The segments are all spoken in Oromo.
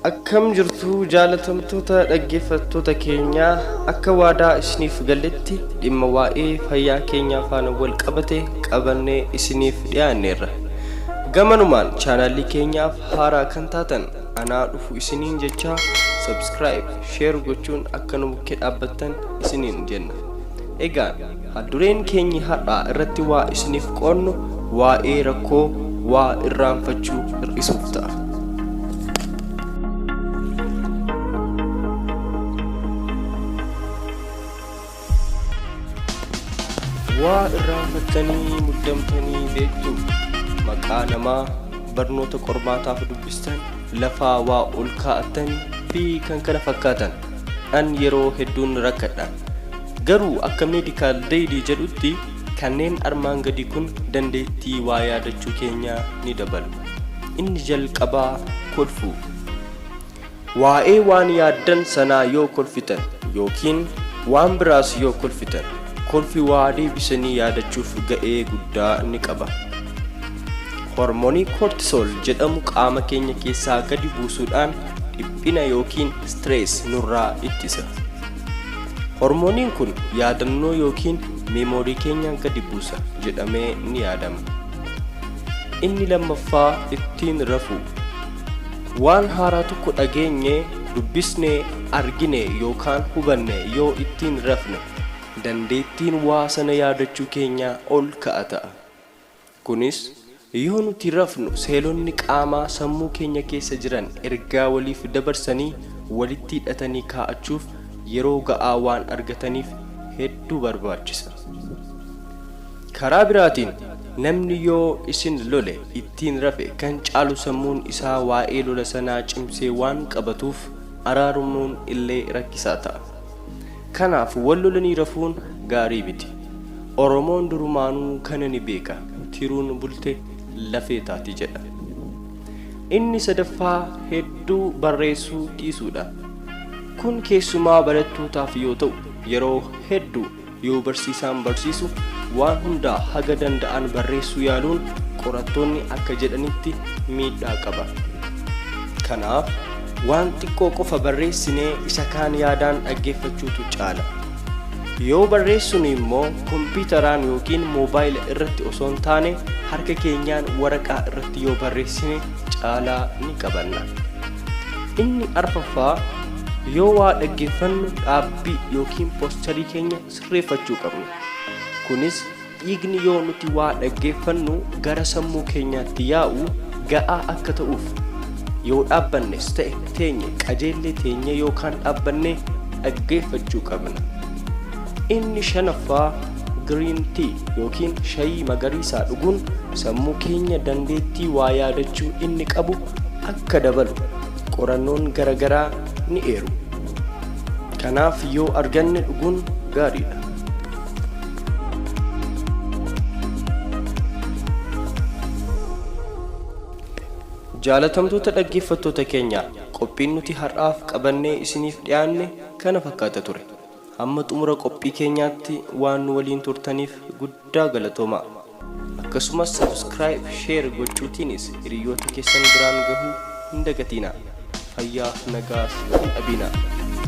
Akkam jirtu jaalatamtoota dhaggeeffattoota keenyaa, akka waadaa isiniif galletti dhimma waa'ee fayyaa keenyaa faana wal qabate qabannee isiniif dhiyaanneerra. Gamanumaan chaanaalii keenyaaf haaraa kan taatan anaa dhufu isiniin jechaa, subscribe, share gochuun akka nu bukkee dhaabbattan isiniin jenna. Egaa haaldureen keenyi har'aa irratti waa isiniif qoodnu waa'ee rakkoo waa irraanfachuu hir'isuuf ta'a. Waa irraanfattanii muddamtanii beektuu? Maqaa namaa, barnoota qormaataaf dubbistan, lafaa waa ol kaa'attan fi kan kana fakkaatan. An yeroo hedduun rakkadha. Garuu akka Medical Daily jedhutti kanneen armaan gadii kun dandeettii waa yaadachuu keenyaa ni dabalu. Inni jalqabaa kolfuu. Waa'ee waan yaaddan sanaa yoo kolfitan yookiin waan biraas yoo kolfitan, kolfi waa deebisanii yaadachuuf ga'ee guddaa ni qaba. Hormonii cortisol jedhamu qaama keenya keessaa gadi buusuudhaan dhiphina yookiin stress nurraa ittisa. Hormoniin kun yaadannoo yookiin memory keenya gadi buusa jedhamee ni yaadama. Inni lammaffaa ittiin rafuu. Waan haaraa tokko dhageenye, dubbisne, argine yookaan hubanne yoo ittiin rafne, dandeettiin waa sana yaadachuu keenyaa ol ka'a ta'a. Kunis yoo nuti rafnu seelonni qaamaa sammuu keenya keessa jiran ergaa waliif dabarsanii walitti hidhatanii kaa'achuuf yeroo ga'aa waan argataniif hedduu barbaachisa. Karaa biraatiin namni yoo isin lole ittiin rafe kan caalu sammuun isaa waa'ee lola sanaa cimsee waan qabatuuf araaramuun illee rakkisaa ta'a. Kanaaf wal lolanii rafuun gaarii miti. Oromoon durumaanuu kana ni beeka, tiruun bulte lafee taati jedha. Inni sadaffaa hedduu barreessuu dhiisuudha. Kun keessumaa barattootaaf yoo ta'u, yeroo hedduu yoo barsiisaan barsiisu waan hundaa haga danda'an barreessuu yaaluun qorattoonni akka jedhanitti miidhaa qaba. Kanaaf waan xiqqoo qofa barreessinee isa kaan yaadaan dhaggeeffachuutu caala. Yoo barreessinu immoo kompiitaraan yookiin moobaayila irratti osoo hin taane harka keenyaan waraqaa irratti yoo barreessine caalaa ni qabanna. Inni arfaffaa yoo waa dhaggeeffannu dhaabbii yookiin pooscharii keenya sirreeffachuu qabna. Kunis dhiigni yoo nuti waa dhaggeeffannu gara sammuu keenyaatti yaa'u ga'aa akka ta'uuf yoo dhaabbannes ta'e teenye qajeellee teenye yookaan dhaabbannee dhaggeeffachuu qabna. Inni shanaffaa green tea yookiin shayii magariisaa dhuguun sammuu keenya dandeettii waa yaadachuu inni qabu akka dabalu qorannoon garagaraa ni eeru. Kanaaf yoo arganne dhuguun gaariidha. Jaalatamtoota dhaggeeffattoota keenya, qophiin nuti har'aaf qabannee isiniif dhiyaanne kana fakkaata ture. Hamma xumura qophii keenyaatti waan nu waliin turtaniif guddaa galatoomaa. Akkasumas subscribe, share gochuutiinis hiriyoota keessan biraan gahuu hin dagatinaa. Fayyaaf nagaas hin dhabinaa.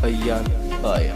Fayyaan faaya.